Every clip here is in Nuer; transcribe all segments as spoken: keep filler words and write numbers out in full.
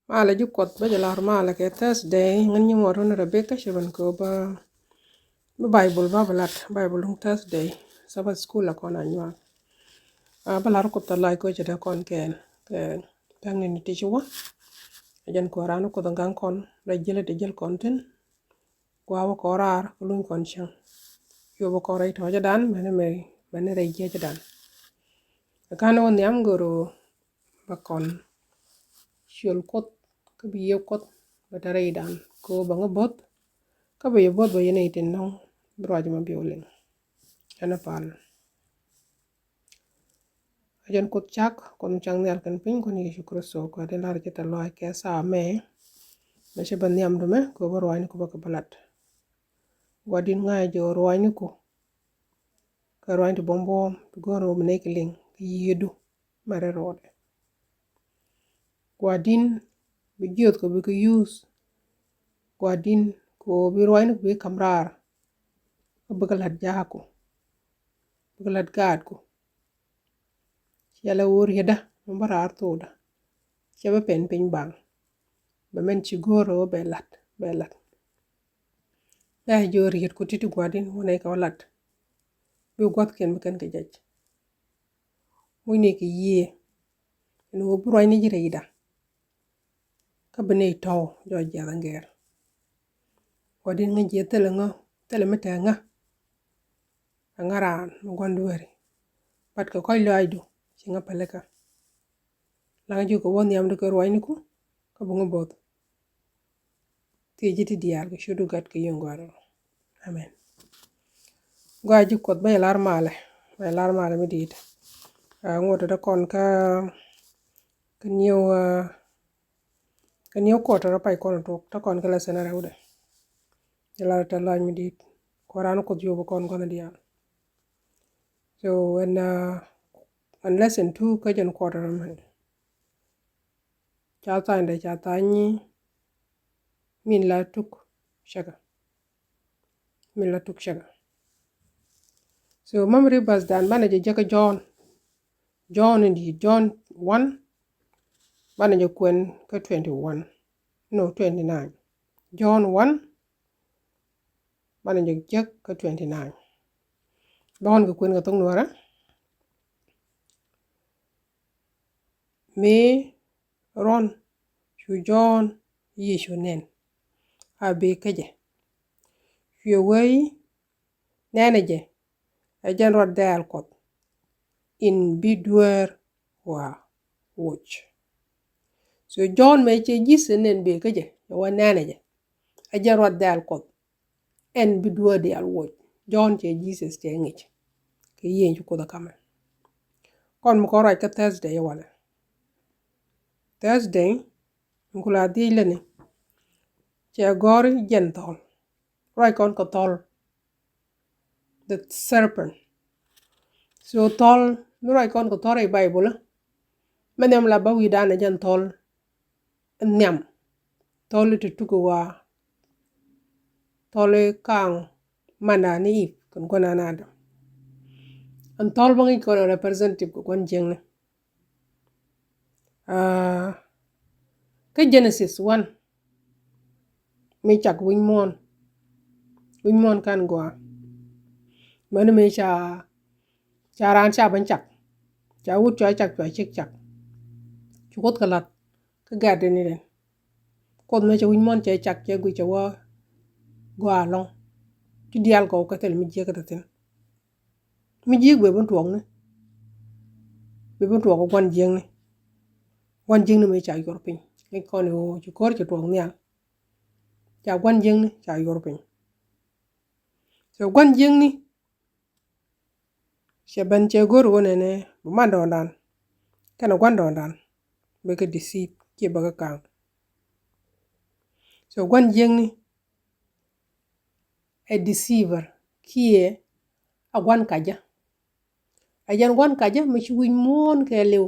Malɛ ji̱ Kuɔth bä jɛ lar malɛ kɛ Thursday, ŋän nyimuɔɔr wä ni Rebecca Shaban kɛ ɣöö bä, bä Bible bä bä lat, Bible duŋ Thursday, Sabbath school la kɔn a nyuak. A bä lar Kuoth a lac kɛ ɣöö cɛ dee kɔn kɛɛl kɛ tha̱a̱ŋ ni ti ci wä. A jɛn Kuɔth raan Kuoth a gaŋ kɔn rɛy ji̱lɛ ti ji̱l kɔn thi̱n. Gua wä kɔn raar kä luny kɔn cäŋ. Yop wä kɔn rɛy tɔ̱ɔ̱cädan mɛni mɛ mɛni rɛy jiäcädan. Ɛ ka̱n wä nhiam gör wä bä kɔn ciöl Kuoth kä bi yiëë Kuoth bä te rɛydan kɛ wä bä ŋä bo̱th. Kä bä yɛ bo̱th bä yɛn itin nɔŋ bi ruac mɔ bi wä liŋ. Ɛn ɛ pal. A jɛn Kuoth cak, Kuoth mi cak nhial kɛnɛ piny, Kuɔth ni Yecu Kritho, kɛ ɣöö dee lar ji̱ tɛ̈th lɔaac kɛ thaamɛ. Mɛ cɛ bä nhiam dumɛ kɛ ɣöö bä ruaacni ku bä kɛ bä lat. Gua̱di̱n ŋa̱cä jɛ ɣöö ruaacniku kɛ ruaacni ti buɔ̱m buɔ̱ɔ̱m ti go̱o̱rnɛ ɣöö bi nɛy kɛ liŋ kɛ yiëëdu mɛ rɛl rɔɔdɛ. Gua̱di̱n bi jiöth kɛ bi kɛ yuuth. Gua̱di̱n kɛ ɣöö bi ruaacniku bi ka̱m raar. Kä bikɛ la̱t ja̱a̱kku, bikɛ la̱t gaatku. Ciɛ lɛ ɣöö rietdä mi bä raar thokdä, cɛ bä pɛn piny baŋ. Bɛ mɛn ci go̱o̱rä ɣöö bɛ la̱t, bɛ la̱t. Bɛ jiök rietku ti̱ti̱ Gua̱di̱n wä nɛy kɛ wä la̱t. Bi gua̱thkiɛn bi kɛn kɛ jɛc. Mucni kɛ yiëë ɛn ɣöö bi ruaacni ji̱ rɛydä. Kä bi nɛy tɔ̱w jɔɔc jiath a gɛɛr. Gua̱di̱n ŋäc ji̱ thilɛ ŋä, thilɛ mi te ŋä. Ɛ ŋä raan mi gua̱n dueeri. Bat kɛ kɔ̱a̱c lɔaacdu ci ŋä pälikä. Laŋ ji̱ kɛ wä nhiamdu kɛ ruaacniku kä bi ŋä bo̱th. Thiec ji̱ ti diaal kɛ ciötdu Gat kɛ Yiëë Gɔaa rɛl rɔ. Amen. Gɔaa ji̱ Kuɔth bä jɛ lar malɛ, bä jɛ lar malɛ mi di̱i̱t. Ŋot te kɔn kä, kä New, kä New Quarter pay kɔn tuɔk te kɔn kä lesson rɛwdɛ. Jɛ lar tɛ̈th lɔaac mi di̱i̱t. Kuɔth raan Kuoth yop kɔn gua̱n diaal. So ɛn, ɛn lesson two kä jɛn quarter mɛ. Ca tha̱a̱ŋdɛ ca tha̱a̱ŋ nyi min la tuk cäkä. Min la tuk cäkä. So memory verse dan banɛ jɛ jäkä John. John in di̱i̱t John one. Banɛ jɛ kuɛn kä twenty one. No, twenty nine. John one. Banɛ jɛ jäk kä twenty nine. Bä kɔn kɛ kuɛn kɛ thok Nuäärä. Mëë ruɔ̱n cu Jɔ̱ɔ̱n Yecu nɛn a bëë kä jɛ. Cuɛ wee i̱, nɛnɛ jɛ, ɛ jɛn ruath dɛɛl Kuɔth in bi dueer wa woc. So Jɔ̱ɔ̱n mëë cɛ Jesus nɛn bëë kä jɛ, cɛ wee nɛnɛ jɛ, ɛ jɛn ruath dɛɛl Kuɔth ɛn bi dueer diaal woc. Jɔ̱ɔ̱n cɛ Jesus cɛ ŋic kɛ yiëë ci Kuoth ɛ kamɛ. Kɔn mi kɔn ruac kä Thursday walɛ. Thursday in ku la dhiec lätni cɛ gɔ̱r i̱ jɛn thɔl. Ruac kɔn kɛ thɔl, the serpent. So thɔl mi ruac kɔn kɛ thɔl rɛy Bible, mɛ nhiam la bä wi̱i̱dan ɛ jɛn thɔl. Nhiam thɔl i̱ ti tuk i̱ wa thɔl i̱ kaŋ mana ni Eve kɛn gua̱n an Adam. Ɛn thɔl bä ŋi̱i̱c kɔn representative kɛ gua̱n jiäkni. Aa, kä Genesis one, mi cak wi̱c muɔ̱ɔ̱n, wi̱c muɔ̱ɔ̱n kan gɔaa. Mäni mi ca, ca raan ca ben cak, ca wut cua cak, cua cik cak. Cu Kuoth kɛ la̱th kä gɛ̈t in i̱ den. Kuoth mëë cɛ wi̱c muɔ̱ɔ̱n cɛ cak, cɛ guic cɛ wä gɔaa ɛlɔ̱ŋ. Ti diaal gɔw kä thil mi jiäk kä te thi̱n. Mi jiäk bɛ ben tuɔɔkni, bɛ ben tuɔɔk kä gua̱n jiäkni. Gua̱n jiäkni mëë ca yuɔr piny, ŋi̱i̱c kɔn i̱ ɣöö ci ko̱r cɛ tuɔɔk nhial. Ca gua̱n jiäkni ca yuɔr piny. So gua̱n jiäkni cɛ ben cɛ go̱r ɣöö nɛnɛ bi mandɔɔŋdan kɛnɛ gua̱ndɔɔŋdan bɛ kɛ deceive, kiɛ bɛ kɛ ka̱ŋ. So gua̱n jiäkni ɛ deceiver kiɛ a gua̱n kacä. Ɛ jɛn gua̱n kacä mi ci wi̱c muɔ̱ɔ̱n kɛɛliw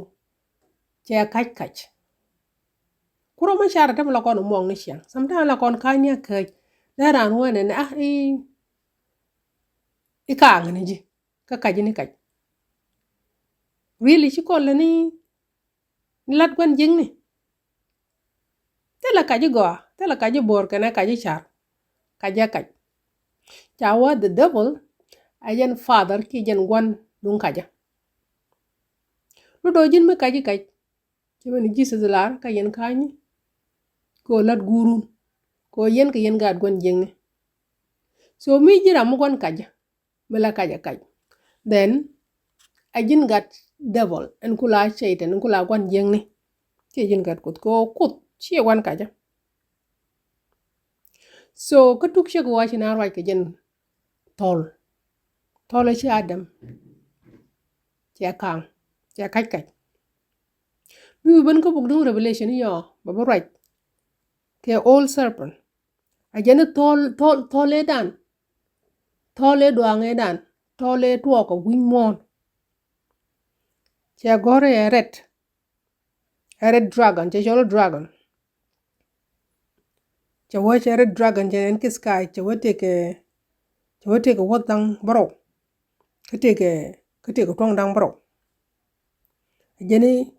cɛ kac kac. Kurɔ mi car ɛ tɛm la kɔn muɔŋni ciaŋ. Sometimes la kɔn ka̱ny ni a käc. Lɛ raan wä nɛnɛ, ah, i̱, i̱ ka̱a̱ŋ ni ji̱ kä kac ni kac. Really ci kɔn lɛ ni, ni lat gua̱n jiäkni. Thilɛ kac i̱ gɔaa, thilɛ kac i̱ bo̱o̱r kɛnɛ kac i̱ car. Kac ɛ kac. Ca wä the devil ɛ jɛn father kiɛ jɛn gua̱n duŋ kacä. Luɔt ɣöö ji̱n mi kac i̱ kac. Cɛ mɛn Jesus lar kä yɛn ka̱a̱cni. Kɛ ɣöö la̱t guurun. Kɛ ɣöö yɛn kɛ yɛn gaat gua̱n jiäkni. So mi ji̱n ram mi gua̱n kacä. Mi la kac ɛ kac. Then a ji̱n gat devil, ɛn ku la Satan, ɛn ku la gua̱n jiäkni. Ciɛ ji̱n gat Kuoth, kɛ ɣöö Kuoth ciɛ gua̱n kacä. So kä tuk ciek ɣɔaa ci naath ruac kɛ jɛn thɔl. Thɔl ɛ ci Adam. Cɛ ka̱ŋ. Cɛ kac kac. Mi wi̱i̱ ben kä buk duŋ Revelation i̱ yɔɔ bɛ bi ruac kɛ old serpent. A jɛn i̱ thɔl, thɔl, thɔl ëëdan. Thɔl ëë duaŋ ëëdan. Thɔl ëë tuɔɔk ɛ wi̱c muɔ̱ɔ̱n. Cɛ gɔ̱r ɛ red. Ɛ red dragon, cɛ cɔl dragon. Cɛ wee cɛ red dragon cɛ ɛn kɛ sky, cɛ wee tëëkɛ, cɛ wee tëëkɛ wuɔth da̱ŋ bärɔw. Kä tëëkɛ, kä tëëkɛ tuɔ̱ŋ da̱ŋ bärɔw. Jɛn i̱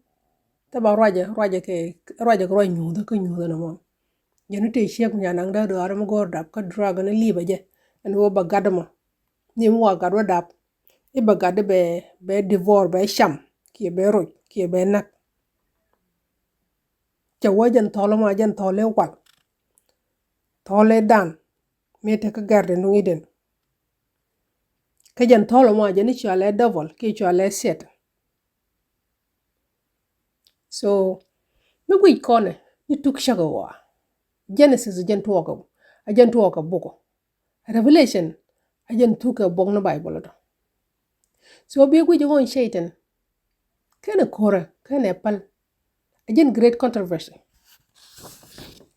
thɛba ruacɛ, ruacɛ kɛ, ruacɛ kɛ ruac nyuuthä kä nyuuthä nɔmɔ. Jɛn i̱ tëë ciek mi ca naŋ dee dɔaar mi go̱o̱r dap kä dragon i̱ li̱pä jɛ. Ɛn ɣöö bɛ gat ɛmɔ. Ni mi wa gat wä dap. I̱ bɛ gat i̱ bɛ, bɛ devour, bɛ cam kiɛ bɛ roc kiɛ bɛ näk. Cɛ wä jɛn thɔl ɛmɔ, jɛn thɔl i̱ wal. Thɔl i̱ dan. Mi te kä garden duŋ Eden. Kä jɛn thɔl ɛmɔ jɛn i̱ cɔalɛ devil kiɛ cɔalɛ Satan. So mi guic kɔnɛ ni tuk cäk ɣɔaa. Genesis jɛn tuɔɔk ɛ, a jɛn tuɔɔk ɛ buk. Revelation a jɛn thuk kɛ buɔk ni Bible ɔtɔ. So bi guic ɣɔn Satan kɛnɛ ko̱rɛ kɛnɛ päl. A jɛn great controversy.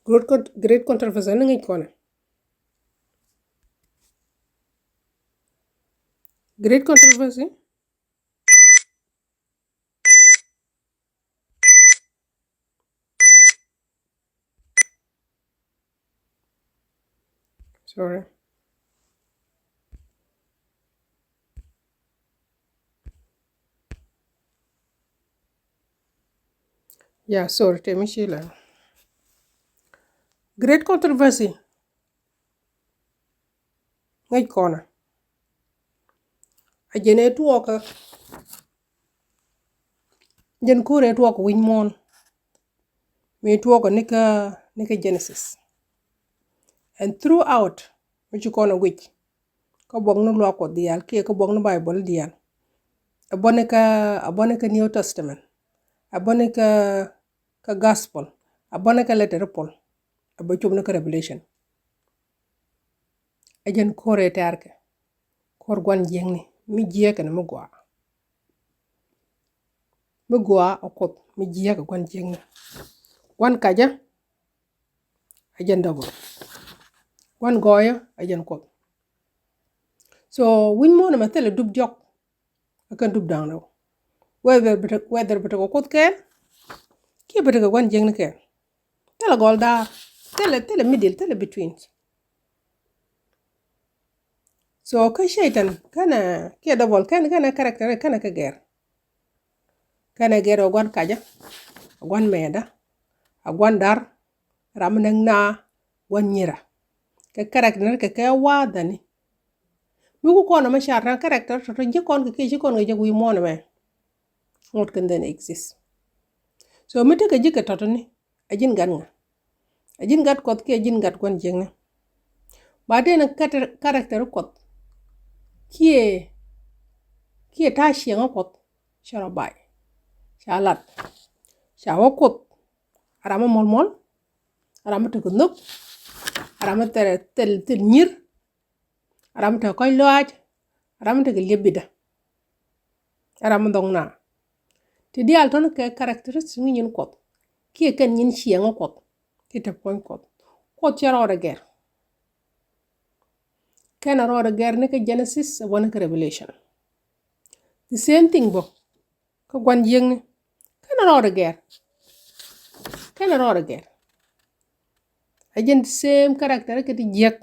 Great con-, great controversy ni ŋic kɔnɛ. Great controversy. Sorry. Yeah, sorry, tëë mi ci la. Great controversy. Ŋäc kɔnä. A jɛn ëë tuɔɔkä. Jɛn ko̱r ëë tuɔɔkä wi̱c muɔ̱ɔ̱n. Mi tuɔɔkä nikä, nikä Genesis. And throughout, mi ci kɔnä guic. Kä buɔk ni luaak Kuɔth diaal, kiɛ kä buɔk ni Bible diaal. A bä nikä, a bä nikä New Testament. A bä nikä kä gospel, a bä nikä letter Paul, a bä cop nikä Revelation. A jɛn ko̱r ëë tɛ̈rkɛ, ko̱r gua̱n jiäkni, mi jiäk kɛnɛ mi gɔaa. Mi gɔaa a Kuoth, mi jiäk a gua̱n jiäkni. Gua̱n kacä, a jɛn devil. Gua̱n gɔɔyä, a jɛn Kuoth. So wi̱c muɔ̱ɔ̱n ɛmɛ thilɛ dup diɔ̱k. Ɛ kɛn dup da̱ŋ rɛw. Whether bi tekɛ, whether bi tekɛ Kuoth kɛɛl, kiɛ bi tekɛ gua̱n jiäkni kɛɛl. Thilɛ gɔl daar, thilɛ, thilɛ middle, thilɛ between. So kä Satan kɛnɛ, kiɛ devil kɛn, kɛnɛ character kɛnɛ kɛ gɛr. Kɛnɛ gɛr ɛ gua̱n kacä, ɛ gua̱n mɛɛdä, ɛ gua̱n da̱r, ram mi näk naa, gua̱n nyira. Kɛ character kɛ kɛ wa̱a̱ dhani. Mi ku kɔn ɛmɛ car ran character tɔ̱tɔ̱ ji̱ kɔn kɛ kiɛ ci kɔn kɛ jɛ wi̱i̱ muɔ̱ɔ̱n ɛmɛ. Ŋot kɛn dhɛn exist. So mi tekɛ ji̱ kɛ tɔ̱tɔ̱ni, a ji̱n gat ŋa? A ji̱n gat Kuɔth kiɛ a ji̱n gat gua̱n jiäkni? Ba den character, character Kuɔth kiɛ, kiɛ ta̱a̱ ciɛŋä Kuɔth. Ca rɔ bay. Ca lat. Ca wä Kuoth. A ram mi muɔl muɔl. A ram mi tekɛ nhök. A ram mi thil, thil, thil nyir. A ram mi tekɛ kɔc lɔaac. A ram mi tekɛ liep bitdä. A ram mi dhɔk naa. Ti diaal tɔ̱ni kɛ characteristic ni nyin Kuɔth. Kiɛ kɛn nyin ciɛŋä Kuɔth. Ti te puɔ̱ny Kuɔth. Kuɔth cɛ rɔɔdɛ gɛr. Kɛn a rɔɔdɛ gɛr ni kä Genesis a bä ni kä Revelation. The same thing bä. Kä gua̱n jiäkni. Kɛn a rɔɔdɛ gɛr. Kɛn a rɔɔdɛ gɛr. A jɛn the same character kɛ ti jiäk.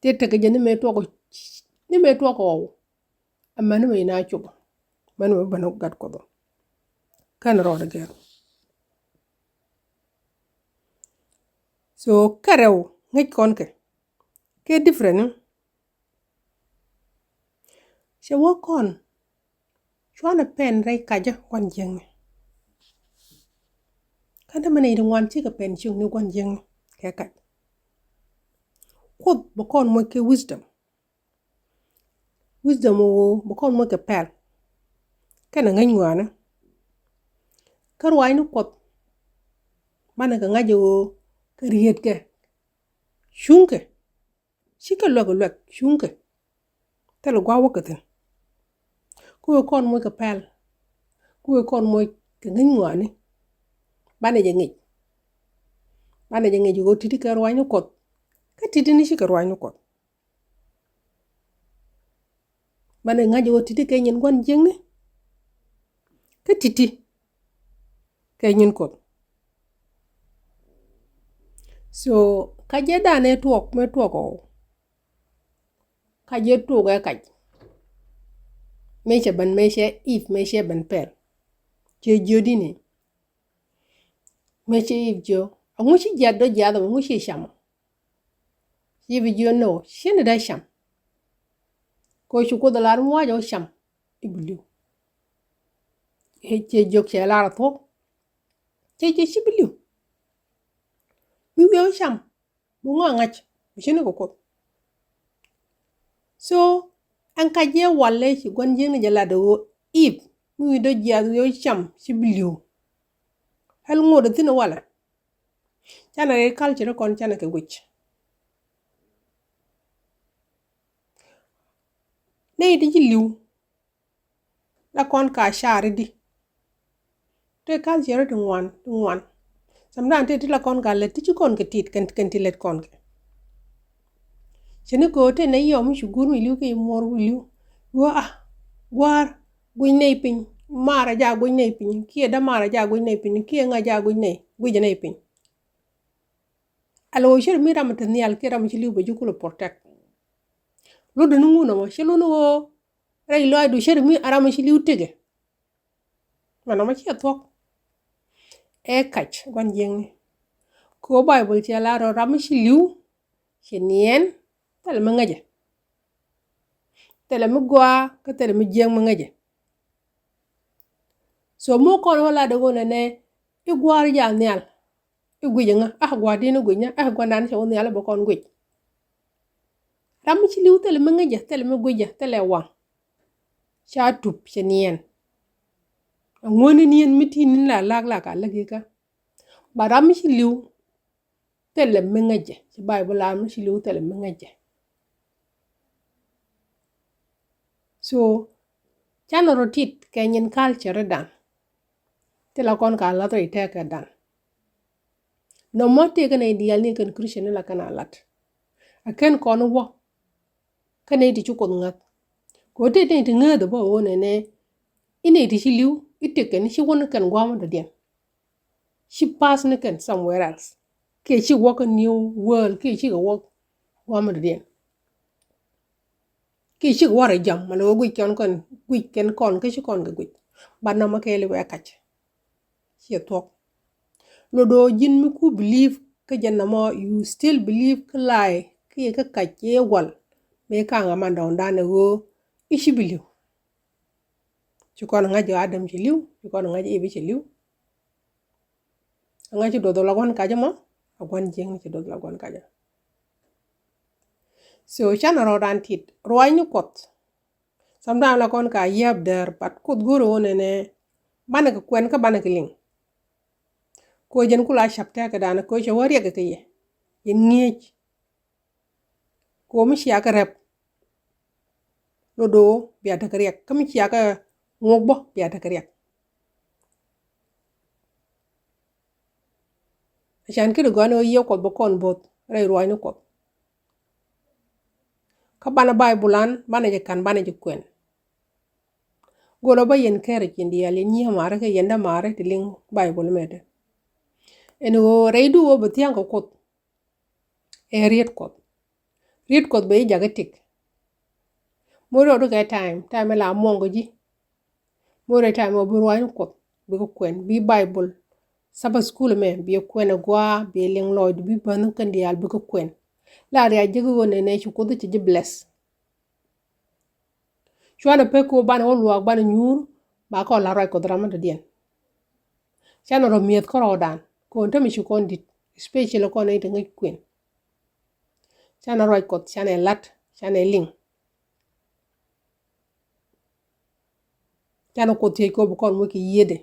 Ti tekɛ jɛ ni mëë tuɔk, ni mëë tuɔk ɣɔw. Amäni mɛ ina cop. Mäni mɛ bä ni gat Kuɔth ɔ. Kɛn rɔɔdɛ gɛr. So kɛ rɛw ŋäc kɔn kɛ kɛ different ni. Cɛ wä kɔn cuanɛ pɛn rɛy kacä gua̱n jiäkni. Kɛn te mɛn i̱ ti ŋuan cikɛ pɛn ciökni gua̱n jiäkni kɛ kac. Kuoth bɛ kɔn moc kɛ wisdom. Wisdom ɣöö bɛ kɔn moc kɛ pɛl kɛnɛ ŋäc ŋɔaani. Kä ruaacni Kuɔth banɛ kɛ ŋa̱c ɣöö kɛ rietkɛ cuŋkɛ. Cikɛ luɛk luɛk cuŋkɛ. Thilɛ gua̱a̱th wäkɛ thi̱n. Kä wee kɔn moc kɛ pɛl. Kä wee kɔn moc kɛ ŋäc ŋɔaani. Banɛ jɛ ŋic. Banɛ jɛ ŋic ɣöö ti̱ti̱ kɛ ruaacni Kuɔth. Kä ti̱ti̱ ni cikɛ ruaacni Kuɔth. Banɛ ŋa̱c ɣöö ti̱ti̱ kɛ nyin gua̱n jiäkni. Kä ti̱ti̱ kɛ nyin Kuɔth. So kacä danɛ tuɔk mëë tuɔk ɔ. Kacä tuɔk ɛ kac. Mëë cɛ ben, mëë cɛ if, mëë cɛ ben pɛl. Cɛ jiöt i̱ni. Mëë cɛ if jiö. Aŋu ci jiat dɔ jiath ɔ, aŋu ci cam ɔ. Ci if jiö nɔ, ci ni da cam. Kɛ ci Kuoth lar mi wac ɔ cam. I̱ bi li̱w. Cɛ jiök cɛ lar a thuɔ̱k. Cɛ jiök ci bi li̱w. Mi wi̱i̱ ɔ cam. Bi ŋɔ ŋa̱c bi ci ni kɛ Kuoth. So ɛn ka jiɛ walɛ ci gua̱n jiäkni jɛ lat ɣöö if mi wi̱i̱ dɔ jiath wi̱i̱ ɔ cam ci bi li̱w. Pɛl ŋot ɛ thi̱n walɛ. Canɛ rɛy culture kɔn canɛ kɛ guic. Nɛy ti ci li̱w. La kɔn ka car i̱di. Tëë culture ti ŋuan, ti ŋuan. Sometimes tëë ti la kɔn ka lät ti ci kɔn kɛ tit kɛn, kɛn ti lät kɔn kɛ. Cɛ ni kɛ ɣöö tëë nɛ yɔm mi ci guur mi li̱w kɛ i̱ muɔr wi̱i̱ li̱w. Ɣöö a gua̱a̱r guic nɛy piny, maar a ja guic nɛy piny, kiɛ dämaar a ja guic nɛy piny, kiɛ ŋa ja guic nɛy, guic nɛy piny. Ala ɣöö cɛ ri mi ram mi te nhial kiɛ ram mi ci li̱w bɛ ji̱ kulɛ protect. Lotdɛ ni ŋun ɛmɔ, cɛ lot ni ɣöö rɛy lɔaacdu cɛ ri mi ram mi ci li̱w tëkɛ. Mɛn ɛmɔ ciɛ thuɔ̱k. Ɛ kac gua̱n jiäkni. Kɛ ɣöö Baibol cɛ lar ɣöö ram mi ci li̱w cɛ niɛn thilɛ mi ŋäcɛ. Thilɛ mi gɔaa kä thilɛ mi jiäk mi ŋäcɛ. So mi kɔn wä lat ɛ ɣöö nɛnɛ i̱ gua̱a̱r ja̱a̱n nhial. I̱ guic ɛŋa? Ah, gua̱a̱r di̱n i̱ guic ŋa? Ah, gua̱a̱r dan cɛ wä nhial i̱ bɛ kɔn guic. Ram mi ci li̱w thilɛ mi ŋäcɛ, thilɛ mi guicɛ, thilɛ waŋ. Ca tup cɛ niɛn. Aŋuäni niɛn mi ti ni̱n la lak lak a läk ikä. Ba ram mi ci li̱w thilɛ mi ŋäcɛ. Ci Baibol lar mi ci li̱w thilɛ mi ŋäcɛ. So canɛ rɔ tit kɛ nyin culture dan. Ti la kɔn ka lath rɛy tɛkɛ dan. Nɔmɔ tëë kɛn a ideal ni kɛn Christian ni la kɛn a lat. A kɛn kɔn wä. Kä nɛy ti ci Kuoth ŋäth. Kɛ ɣöö tëë nɛy ti ŋääth ɛ bä ɣöö nɛnɛ i̱ nɛy ti ci li̱w i̱ tëk kɛn i̱ ci wä ni kɛn gua̱a̱m dɔ̱diɛn. Ci pass ni kɛn somewhere else. Kiɛ ci wä kä new world kiɛ cikɛ wä gua̱a̱m dɔ̱diɛn. Kiɛ cikɛ wä rɛ jam mɛ lɛ ɣöö guic kɛn kɔn guic kɛn kɔn kä ci kɔn kɛ guic. But nɔmɔ kɛɛl i̱ wɛ kac. Ciɛ thuɔ̱k. Lot ɣöö ji̱n mi ku believe kä jɛn nɔmɔ you still believe kä lie kiɛ kä kac kiɛ wal. Mëë ka̱a̱ŋ aman dɔ̱ŋ danɛ ɣöö i̱ ci bi li̱w. Ci kɔn ŋa̱c Adam ci li̱w, ci kɔn ŋa̱c Ibi ci li̱w. Aŋa ci duɔth la gua̱n kacä mɔ, a gua̱n jiäkni ci duɔth la gua̱n kacä. So canɛ rɔɔdan tit ruaacni Kuɔth. Sometimes la kɔn ka yiap däär, but Kuoth go̱o̱r ɣöö nɛnɛ banɛ kɛ kuɛn kä banɛ kɛ liŋ. Kɛ ɣöö jɛn kula cap tɛkɛ danɛ kɛ ɣöö cɛ wä riɛk kɛ yɛ. Yɛn ŋi̱eec. Kɛ ɣöö mi cia kɛ rɛp. Lot ɣöö bia tekɛ riɛk. Kä mi cia kɛ ŋuɔk bä bia tekɛ riɛk. Acan kä ti gɔ̱a̱n ɣöö Yiëë Kuɔth bɛ kɔn bo̱th rɛy ruaacni Kuɔth. Kä banɛ Baibol an banɛ jɛ ka̱n banɛ jɛ kuɛn. Go̱o̱rä bä yɛn kɛɛrɛ ciëŋ diaal yɛn nyiee maarä kɛ yɛn dämaarä ti liŋ Baibol mɛtɛ. Ɛn ɣöö rɛydu ɣöö bɛ thia̱a̱ŋ kɛ Kuoth. Ɛ riet Kuɔth. Riet Kuɔth bɛ ji̱ jakä tik. Moc rɔɔdu kɛ time, time la muɔ̱ŋ kɛ ji̱. Moc rɔɔdu time ɔ bi ruaacni Kuɔth bikɛ kuɛn, bi Baibol Sabbath school mɛ biɛ kuɛn a gua biɛ liŋ lɔɔc di bi bänh kɛn diaal bikɛ kuɛn. La riac jek ɣöö nɛnɛ ci Kuoth ci ji̱ bless. Cuanɛ pek kɛ ɣöö banɛ wä luaak banɛ nyuur ba kɔn la ruac Kuɔth ram mi dɔ̱diɛn. Canɛ rɔ mi̱eth kärɔɔdan kɛ ɣöö tämɛ ci kɔn di̱t, especially kɔn nɛy ti ŋäc kuën. Canɛ ruac Kuɔth, canɛ la̱t, canɛ liŋ. Canɛ Kuoth thiec kɛ ɣöö bi kɔn moc kɛ yiëëdɛ.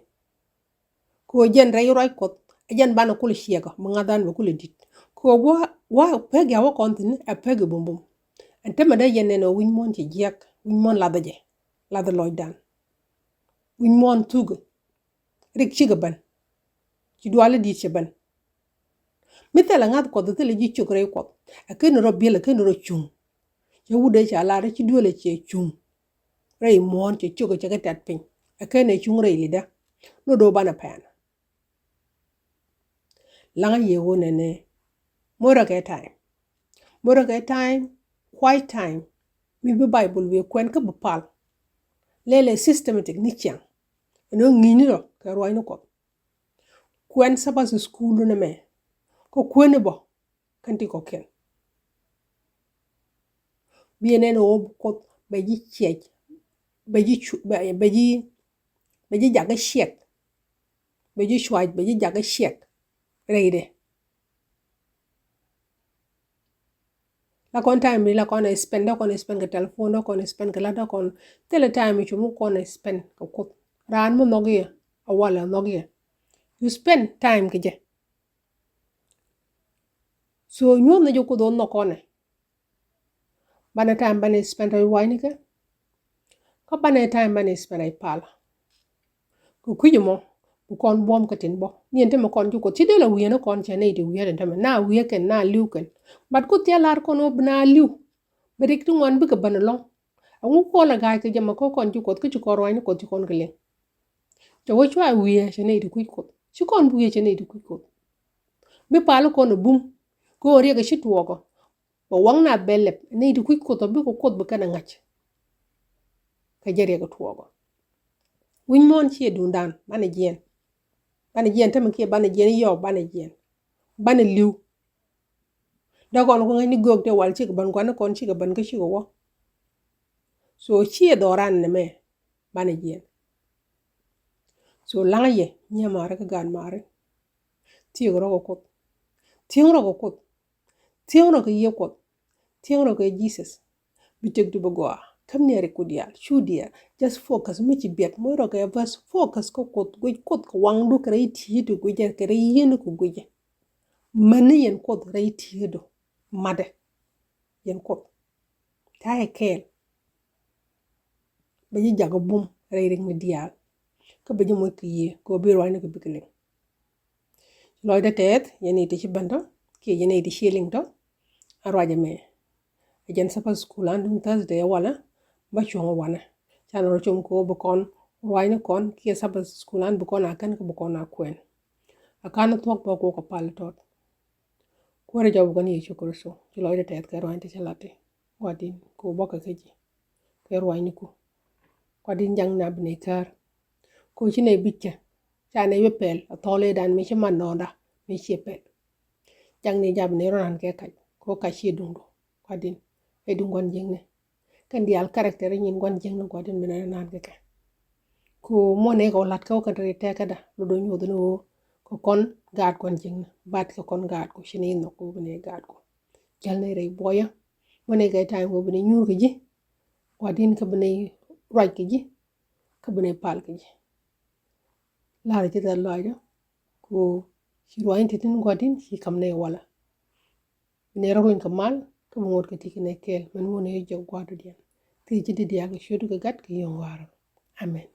Kɛ ɣöö jɛn rɛy ruac Kuɔth ɛ jɛn banɛ kulɛ ciɛkä mi ŋa̱than bɛ kulɛ di̱t. Kɛ ɣöö wa, wa pek ya wä kɔn thi̱n ɛ pek i̱ bumbum. Ɛn tämɛ dee jɛn nɛn ɣöö wi̱ny muɔ̱ɔ̱n ci jiäk, wi̱ny muɔ̱ɔ̱n lathä jɛ, lathä lɔcdan. Wi̱ny muɔ̱ɔ̱n thukä. Rik cikɛ ben. Ci duali di̱i̱t cɛ ben. Mi thilɛ ŋa̱th Kuɔth thilɛ ji̱ cuk rɛy Kuɔth. Ɛ ken rɔ biɛl, ɛ ken rɔ cuŋ. Cɛ wut dee ca lar ci duël ɛ cɛ cuŋ. Rɛy muɔ̱ɔ̱n cɛ cuk ɛ cɛ kɛ tɛt piny. Ɛ ken ɛ cuŋ rɛy lidä. Lot do̱ banɛ pɛn. Laŋä yɛ ɣöö nɛnɛ. Moc rɔ kɛ time. Moc rɔ kɛ time. Quiet time. Mi bi Bible wi̱i̱ kuɛn kä bi pal. Lɛlɛ systematic ni ciaŋ. Ɛn ɣöö ŋi̱i̱cni rɔ kɛ ruacni Kuɔth. Kuɛn Sabbath school ni mɛ. Kä kuɛn ni bä kɛn ti kɔ̱kiɛn. Bi ɛ nɛn ɣöö Kuoth bɛ ji̱ ciɛc, bɛ ji̱ cu-, bɛ, bɛ ji̱, bɛ ji̱ jakä ciɛk. Bɛ ji̱ cuac, bɛ ji̱ jakä ciɛk. Rɛydɛ. La kɔn time ni la kɔn ɛ spend, dee kɔn ɛ spend kɛ telephone, dee kɔn ɛ spend kɛ lat, dee kɔn thilɛ time i̱ cu mi kɔn ɛ spend kɛ Kuoth. Raan mi nhɔk yɛ, a walɛ nhɔk yɛ. You spend time kɛ jɛ. So nyuɔ̱th ni jɛ Kuoth ɣöö nhɔk kɔnɛ. Banɛ time banɛ spend rɛy ruacnikɛ. Kä banɛ time banɛ spend rɛy pal. Kɛ kui̱c ɛmɔ bi kɔn buɔ̱m kä tin bä. Ni ɛn tämɛ kɔn ji̱ Kuɔth ci dee la wi̱i̱ ɛn kɔn cɛ nɛy ti wi̱i̱ ɛn tämɛ. Na wi̱i̱ kɛn na li̱w kɛn. But Kuoth cɛ lar kɔn ɣöö bi na li̱w. Bi rik ti ŋuan bikɛ ben ɛlɔ̱ŋ. Ɛŋu kɔn ɛ ga̱a̱c kɛ jɛ mɛ kä kɔn ji̱ Kuɔth kä ci kɔn ruacni Kuɔth ci kɔn kɛ liŋ. Cɛ wä cua wi̱i̱ cɛ nɛy ti kui̱c Kuɔth. Ci kɔn wi̱i̱ cɛ nɛy ti kui̱c Kuɔth. Bi pal kɔn ɛ bum. Kɛ ɣöö riɛk ɛ ci tuɔɔkä. Bɛ waŋ na bɛ lɛp ni ti kui̱c Kuoth ɔ bikɛ Kuoth bi kɛn a ŋa̱c. Kɛ jɛ riɛk tuɔɔkɔ. Wi̱ny muɔ̱ɔ̱n ciɛ duundan banɛ jiɛn. Banɛ jiɛn tämɛ kiɛ banɛ jiɛn yɔɔk banɛ jiɛn. Banɛ li̱w. Dee kɔn ku ŋäcni göök tëë wal cikɛ bän gua̱n kɔn cikɛ bän kä cikɛ wä. So ciɛ dhɔran nɛmɛ banɛ jiɛn. So laŋä yɛ nyiɛ ma̱a̱ri kä gaat ma̱a̱ri. Thiek rɔ kɛ Kuoth. Thiek rɔ kɛ Kuoth. Thiek rɔ kɛ Yiëë Kuɔth. Thiek rɔ kɛ Jesus. Bi tëk du bi gɔaa. Käm ni a rik ku diaal cu diaal. Just focus mi ci biɛt moc rɔ kɛ bäth focus kä Kuoth guic Kuoth kɛ waŋdu kɛ rɛy ti̱i̱du guicɛ kɛ rɛy yiëëni ku guicɛ. Mäni yɛn Kuoth rɛy ti̱i̱du. Matdɛ yɛn Kuoth. Ta̱yɛ kɛɛl. Bɛ ji̱ jakä bum rɛy rik mi diaal. Kä bɛ ji̱ moc kɛ Yiëë kɛ ɣöö bi ruacni kɛ bikɛ liŋ. Lɔcdä tɛth yɛn nɛy ti ci bändä kiɛ yɛn nɛy ti ci liŋ tɔ. A ruac ɛmɛ. Ɛ jɛn Sabbath school an duŋ Thursday ɛ walɛ. Bä cuɔ̱ŋ ɛ wanɛ. Canɛ rɔ com kɛ ɣöö bi kɔn ruacni kɔn kiɛ Sabbath school an bi kɔn a kän kä bi kɔn a kuɛn. A kan thuɔ̱k bä kuɔk kɛ pal tɔt. Kuäärä jɔw bi kɔn Yecu Kritho ci lɔcdä tɛth kɛ ruacni ti ci lati. Gua̱di̱n kɛ ɣöö bä kɛ kä ji̱ kɛ ruacniku. Gua̱di̱n jaŋ na bi nɛy käär. Kɛ ɣöö ci nɛy bi̱cä. Ca nɛy bi pɛl a thɔɔl ëëdan mi ci man nɔɔnda mi ciɛ pɛl. Jaŋ ni jap ni rɔ nan kɛ kac kɛ ɣöö kac ciɛ duŋdu. Gua̱di̱n ɛ duŋ gua̱n jiäkni. Kɛn diaal character nyin gua̱n jiäkni gua̱di̱n bi nɛn nan kɛ kɛ. Kɛ ɣöö muɔ̱n ëë kɛ wä la̱t kɛ wä kɛn rɛy tɛkädä lot do̱ nyoth ni ɣöö kɛ kɔn gaat gua̱n jiäkni bat kɛ kɔn gaat ku ci ni nhɔk kɛ ɣöö bi nɛy gaat ku. Jäl nɛy rɛy buɔyä. Muɔ̱n ëë kɛ time kɛ ɣöö bi nɛy nyuur kɛ ji̱. Gua̱di̱n kä bi nɛy ruac kɛ ji̱. Kä bi nɛy pal kɛ ji̱. La̱rä ci dhal lɔaacä. Ku ci ruaacni ti̱ti̱ ni gua̱di̱n ci ka̱m nɛy walä. Bi nɛy rɔ runy kɛ mal kä bi ŋot kɛ ti kɛ nɛy kɛɛl mɛn ŋot nɛy jɛ gua̱a̱r dɔ̱diɛn. Thiec ci di diaal kɛ ciötdu kɛ gat kɛ yio̱ŋ wa̱a̱rä. Amen.